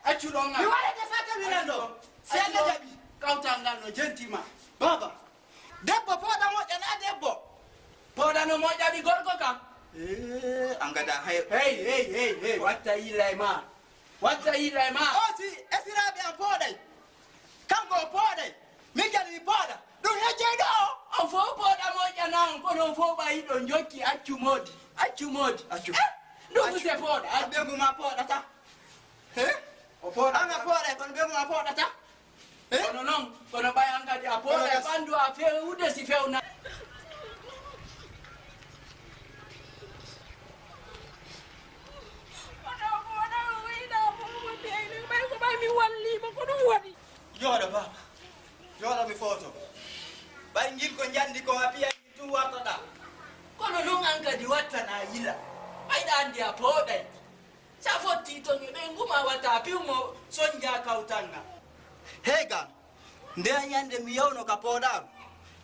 Accu ɗon. Mi waɗata saka mi nan ɗo. Seeɗa jaɓi. Kawtal ngal no jentima. Baaba, debbo pooɗa moƴƴa na debbo. Pooɗa no moƴƴa mi gorko kam. Eh, an gada hay. Hey, hey, hey, hey, watta yilla e ma. Watta yilla e ma. O si esiraaɓe am pooɗay. Kanko o pooɗay. Min kadi mi pooɗa. Ɗum hejjey ɗo. On fof pooɗa moƴƴa na on, kono on fof ɓayi ɗon jokki accu moodi. Accu moodi. Accu. Eh, ɗum se pooɗa. A ɓeyngu ma pooɗata. He? O pooɗa. An a pooɗay, kono ɓeyngu ma pooɗata. He? Kono noon, kono ɓay an kadi a pooɗay ɓanndu a fewude si fewna. Kono o pooɗa o wayna o fof wonde ay ɓay ko ɓay mi walliima ko ɗum waɗi. Jooɗo baaba. Jooɗo mi footo. Ɓay ngil ko njandi ko a piya ngil tun wartoɗaa. Kono noon an kadi wattana yila. Ɓayɗa anndi a pooɗay. Sa fotti toon e ɓeyngu ma wata piw mo sonja kawtal ngal. Hey gal, nde a ñande mi yawno ka pooɗaaru.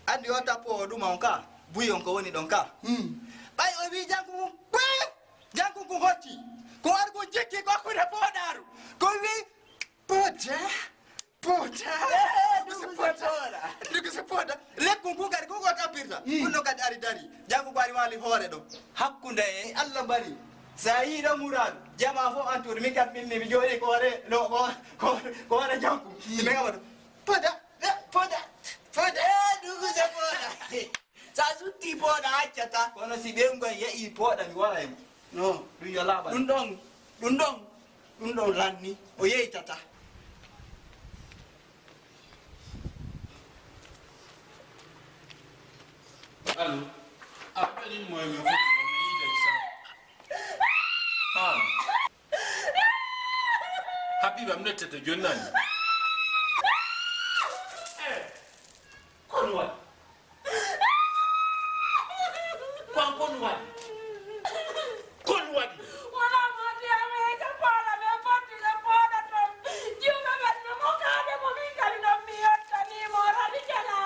Anndi o tappo o ɗuma on ka, buy on ko woni ɗon ka. Hmm. Ɓay o wii janku ngun, buy! Janku ngun hotti. Ko wari ko jikki ko hakkunde pooɗaaru. Ko wii, pooɗa, pooɗa. Eh, ndugu se pooɗa. Ndugu se pooɗa. Lekkun kun kadi ko ko tappirta. Hmm. Kun ɗo kadi ari dari. Janku ko ari waali hoore ɗo. Hakkunde e Allah mbari. Sa yii ɗo muraadu, jamaa fof antude, min kam min mi jooɗii ko hoore, no, ko, ko, ko hoore janku. Hmm. Ɓe kam ɗo, pooɗa, eh, pooɗa, pooɗa. Eh, ndugu se pooɗa. Sa sutti pooɗa accata. Kono si ɓeyngu am yeƴii pooɗa, mi waray mo. No. Ɗum yo laaɓal. Ɗum ɗon, ɗum ɗon, ɗum ɗon lanni. O yeytata. Allo. A ɓenin moye men fof, men yiide sa. Ah. Habiba, mi nottete jooni nani. Eh, kono waɗi. Ko an kono waɗi. Kono waɗi. Wala mo diyame ka poola, ɓe fotti le poola ton. Jiwɓe ɓen no mo kaade mo min kadi non mi yottani mo radi jala.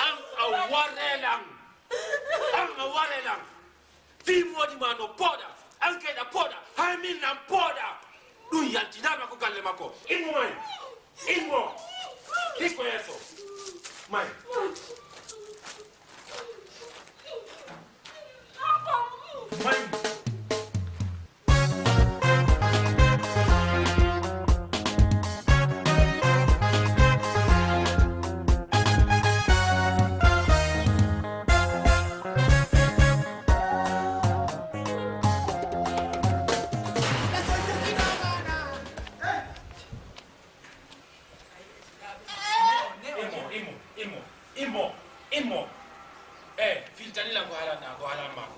An a warelan. An a warelan. Fii moodi ma no pooɗa. An kayɗa pooɗa. Hay min nan pooɗa. Ɗum yaltinaama ko galle makko. Immo may. Immo. Hikko yeeso. May. May. Immo, immo, immo, immo, immo. Eh, filtani lan ko haalan ɗa, ko haalan ma ko.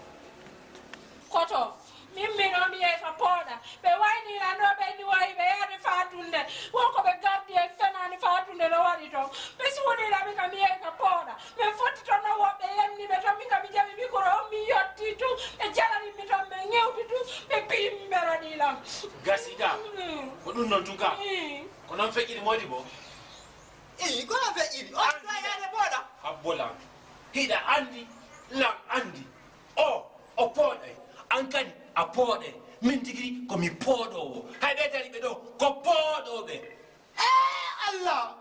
Koto, min mino mi yehi ka pooɗa. Ɓe wayni lan ɗo ɓe ni wayi ɓe yaade faatunde. Won ko ɓe gardi e fenani faatunde no waɗi ton. Ɓe suuɗi lan mi ka mi yehi ka pooɗa. Min fotti ton no woɓɓe yenni ɓe ton mi ka mi jaɓi mi koro on mi yotti tu. Ɓe jalani mi ton ɓe ŋewti tu. Ɓe piimi ɓe raɗi lan. Gasiɗa. Mm. Ko ɗum non tuka. Mm. Ko non feƴƴiri moodi bo. Ii, ko an feƴƴiri? O ɗo yaade pooɗa. Habbo lan. Hiɗa anndi, lan anndi. O, o pooɗay. An kadi, a pooɗay. Min tigi ri ko mi pooɗoowo. Hay ɓe dari ɓe ɗo, ko pooɗooɓe. Ee, Allah!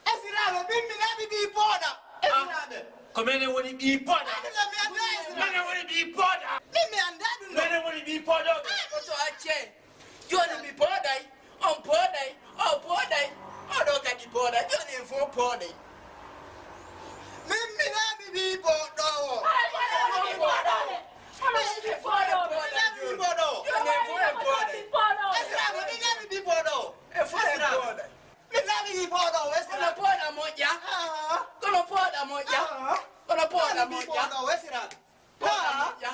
Esiraaɓe, min mi nani ɓii pooɗa. Esiraaɓe. Ko menen woni ɓii pooɗa. Aduna mi anndaa Esiraaɓe. Menen woni ɓii pooɗa. Min mi anndaa ɗum ɗo. Menen woni ɓii pooɗooɓe. Ee, mo to accee. Jooni mi pooɗay, on pooɗay, o pooɗay, oɗo kadi pooɗay. Jooni en fof pooɗay. Min mi naami ɓii pooɗoowo. Ay, kono mi pooɗoowo. Kono mi pooɗoowo. Mi naami ɓii pooɗoowo. Jooni en fof en pooɗay. Esiraaɓe, mi naami ɓii pooɗoowo. En fof en pooɗay. Mi naami ɓii pooɗoowo. Kono pooɗa moƴƴa. Ah. Kono pooɗa moƴƴa. Ah. Kono pooɗa moƴƴa. Pooɗa moƴƴa.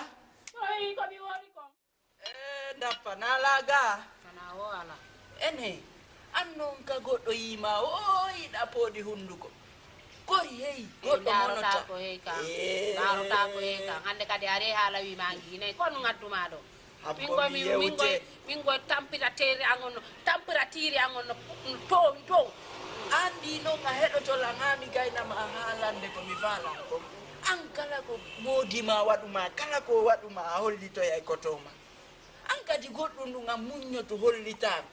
Ay, ko mi woni kon. Eh, ndappa, na laaga. Kana o ala. Ene, an non ka goɗɗo yiima, o yiɗa pooɗi hunnduko. Kori hey, goɗɗo monoto. Ndarotaako hey ka. Eh. Ndarotaako hey ka. Hannde kadi are haala wi ma ngi ne, kon ngaddu ma ɗo. Min goy, min, min goy, min goy tampira teeri an on no, tampira tiiri an on no, no toowi dow. An ndi non a heɗoto lan haa mi gayna ma haalande ko mi faalan ko. An kala ko moodi ma waɗu ma, kala ko waɗu ma, a hollitoyay koto ma. An kadi goɗɗum ɗum a muññoto hollitaa mi.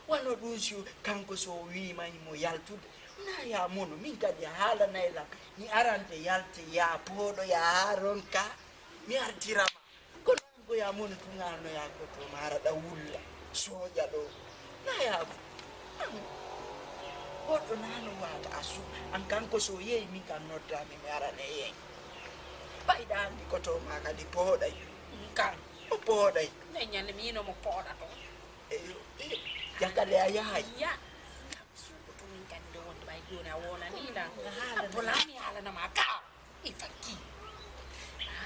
Wano ɗum si kanko so o wiima himo yaltude, na ya mono, min kadi a haalanay lan. Mi arante yalte ya pooɗo ya haa ronka, mi artira ma. Kono an ko ya mono tun a no ya ko to maara ɗa wulla, sooƴa ɗo. Na ya ko. An, goɗɗo na no waata a su, an kanko so yehi min kan nodda mi, mi arane yehi. Ɓayɗa anndi ko to ma kadi pooɗay. Kan. O pooɗay. Nden ñande mi yino mo pooɗa to. Eyo, eyo. Yakale a yahay. Ya. Suuɗo to min kadi nde wonde ɓay jooni a wonani lan. Abbo lan mi haalana ma ka. I fakki.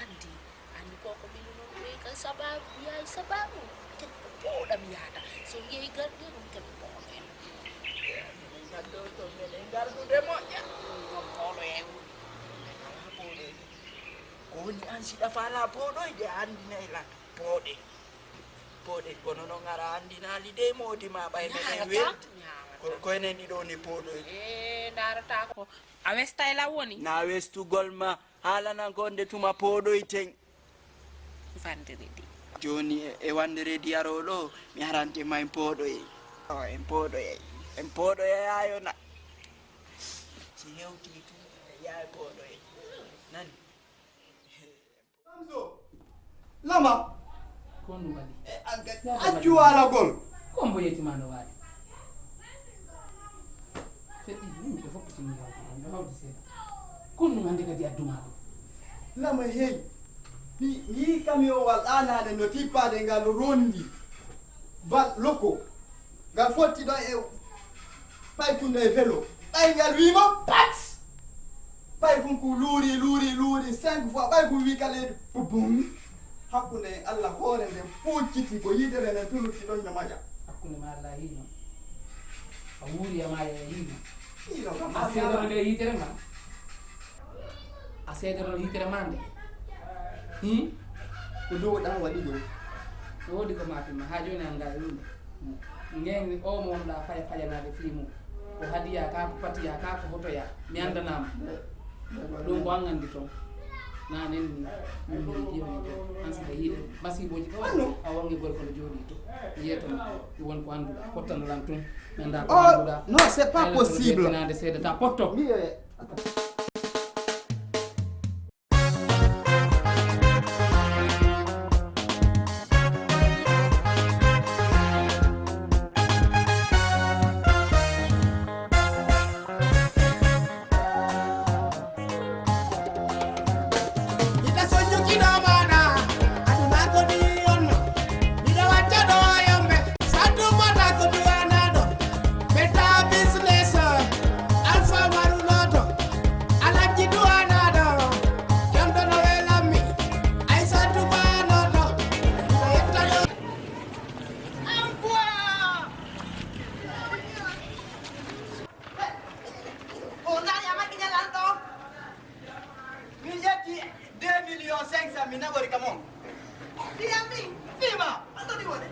Anndi, anndi ko ko minu non ɓe ka sababu, yaay sababu. Kadi ko pooɗa mi yaata. So yehi garde ɗum kadi pooɗo en. Min kadi ɗo to meɗen gardude moƴƴa. Ɗum pooɗo en woni. Ala pooɗo en. Ko woni an siɗa faala pooɗoyde a anndinay lan pooɗe. Pooɗe, kono noon ara anndinaali de moodi ma ɓay meɗen weldi. Ko, ko enen ɗiɗo woni pooɗoyde. E, ndaarata ko a westay lan woni? Na westugol ma, haalanan ko nde tuma pooɗoyten. Vendredi. Jooni e, e vendredi arooɗo, mi arante ma en pooɗoyey. O, en pooɗoyey. En pooɗoyey ayo na. Si hewti tun, yaay pooɗoyey. Nani? Lamzo, Lama. Ko honɗum waɗi? E, an kadi, accu waalagol. Ko mbo yetti ma no waali. Seɗɗi, yimɓe fof ko sinni hawti, ɗum ɗo hawti seeɗa. Ko honɗum hannde kadi addu ma ɗo? Lama, hey. Mi, mi yii camion wal ɗaanaade no tippaade ngal rondi. Bal loko. Ngal fotti ɗo e ɓay kunno e velo. Ɓay ngal wiima pat. Ɓay Kun ku luuri, luuri, luuri, cinq fois, ɓay kun wi ka leydi, bubum. Hakkunde en Allah hoore nden focciti ko yitere nden tun lutti ɗon no maƴa. Hakkunde ma Allah hiino. A wuuri e ma e hiino. Hiino kam a seedano nde yitere ma. A seedano yitere ma nde. Hmm? Ko dow ɗan waɗi ɗum. No woodi ko maafima haa jooni an ngaa e ɗum. Ngeen o mo wonɗaa faya fayanaade fii mum. Ko hadiya ka, ko patiya ka, ko hotoya. Mi anndanaama. Ɗum ko an anndi toon. Naa nen min mbiɗi ƴeewni toon. An sika yiide masiibooji ɗo a wonge gorko no jooɗii to. Yeeto ma ɗum won ko annduɗaa. Hottano lan tun. Mi anndaa ko annduɗaa. Non, c'est pas possible. Seedata potto. Mi ƴetti deux millions cinq cent mille nagori kam on. Fiyam min, fima, on ɗo ɗi wone.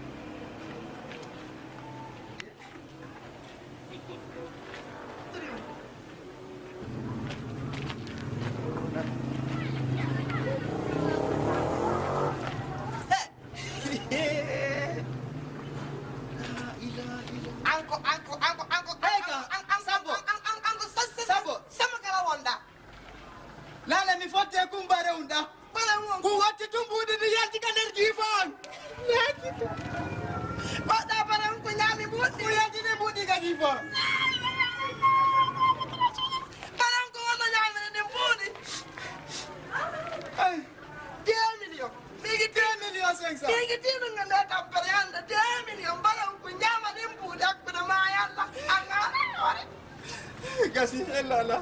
Anko, anko, anko, anko, anko, anko, anko, anko, anko, anko, anko, sabo, sabo, sabo kala wonda. Lala mi fotte kumbare unda. Ku watti tun mbuuɗi ndi yalti ka nder jiifo on. Ɓaɗɗa bara on ko ñaami mbuuɗi. Ko yalti ndi mbuuɗi ka jiifo on. Bara on ko wonno ñaamere ndi mbuuɗi. Deux millions. Migi deux millions cinq cents. Migi tinu nga nde tampere anda deux millions. Bara on ko ñaama ndi mbuuɗi hakkude ma yalla. An ala hoore. Gasi, ella ala.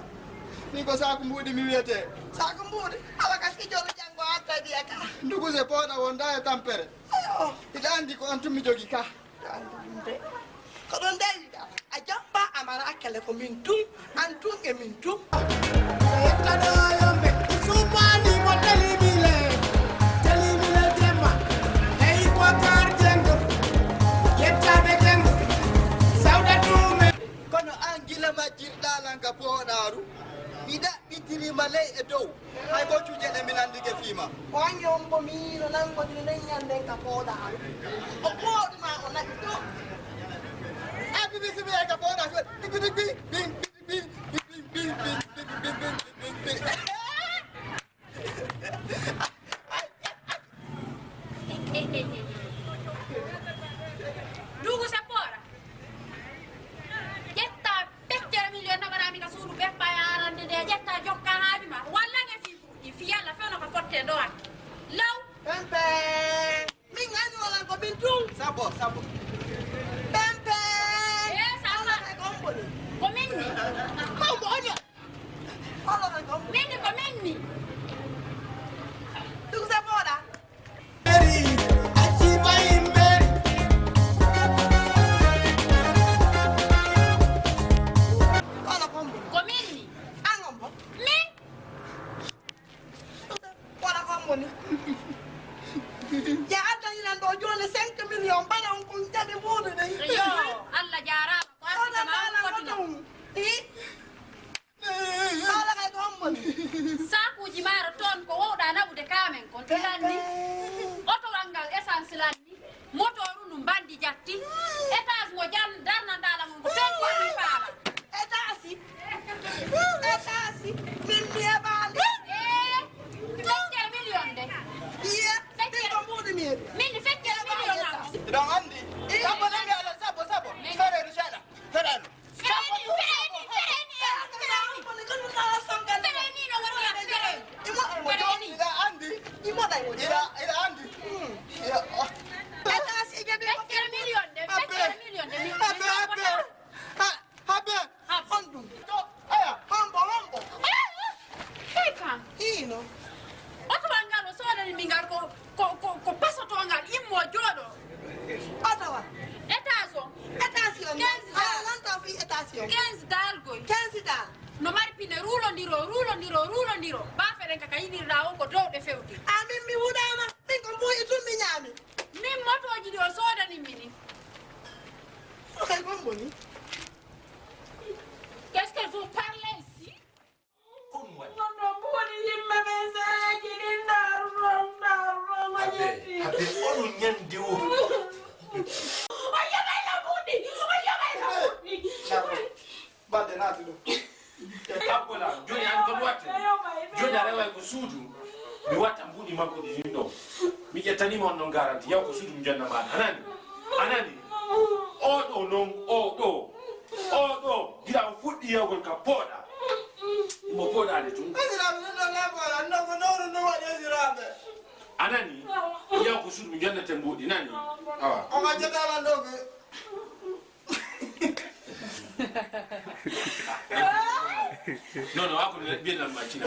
Ni ko saaku mbuuɗi mi wiyete. Saaku mbuuɗi? Ala gasi jolo jango atta diya ka. Nduguse pooɗa wonda e tampere. Ayo. Iɗa andi ko an tun mi jogi ka. Ko ɗon dayiɗa. A jamba a mara kele ko min tun, an tun e min tun. Yettano yombe, sumani mo telimile, telimile jemma. Hey ko kar jengo, yettade jengo, sawda tume. Kono an gila majjirɗa lan ka pooɗaaru, mi ɗaɓɓitirima ley e dow, hay ko cuujeɗe mi nanndike fiima. O anndi on mbo miino nanngodiri nden ñannden ka pooɗaaru. O pooɗuma o naɓi ɗum. A bibi sibi e ka pooɗaaru, ɗiggi ɗiggi, bing, bing, bing. Dugu sappo ora. Ƴetta peccere million naɓaraami ka suudu beppa e arande nde, ƴetta jokka haaju ma. Walla nge fii buuɗi, fii Alla fewno ka fotte ɗo an. Law. Pempe. Min ani wala ko min tun. Sabo, sabo. Pempe. Eh, sabo. Wala ko on boni. Ko min ni. Quinze dargoy. Quinze dar. No mari pine ruulondiro, ruulondiro, ruulondiro. Baafe ɗen ka ka yiɗirɗaa on ko dow ɗe fewti. Amin mi wuɗaama. Min ko mbuuɗi tun mi ñaami. Min motooji ɗi o soodani mi ni. O kay kon boni. Qu'est-ce que vous parlez ici? Ko ɗum waɗi? Non, non, mbuuɗi yimɓe ɓen seereeji ɗin ndaaru non, ndaaru non, o Abbee, ƴetti. Abbee, oɗo ñande o. O yoɓay la mbuuɗi, o yoɓay la mbuuɗi. Balde naati ɗum. Abbo Lam, jooni an ko mi watta? Jooni a reway ko suudu, mi watta mbuuɗi makko ɗi ɗin ɗo. Mi ƴettaniima on ɗon garanti, yaw ko suudu mi jonna maaɗa. A nani? A nani? Oo ɗoo non, oo ɗoo. Oo ɗoo, gila o fuɗɗi yewgol ka pooɗa. Mo pooɗaade tun. Esiraaɓe ɗum ɗon laboora, non ko nowru ndu waɗi esiraaɓe. A nani? Yaw ko suudu mi jonnete mbuuɗi, nani? Awa. On accata lan ɗoo ɓe. Non, non, ako ne biye nan ma kina.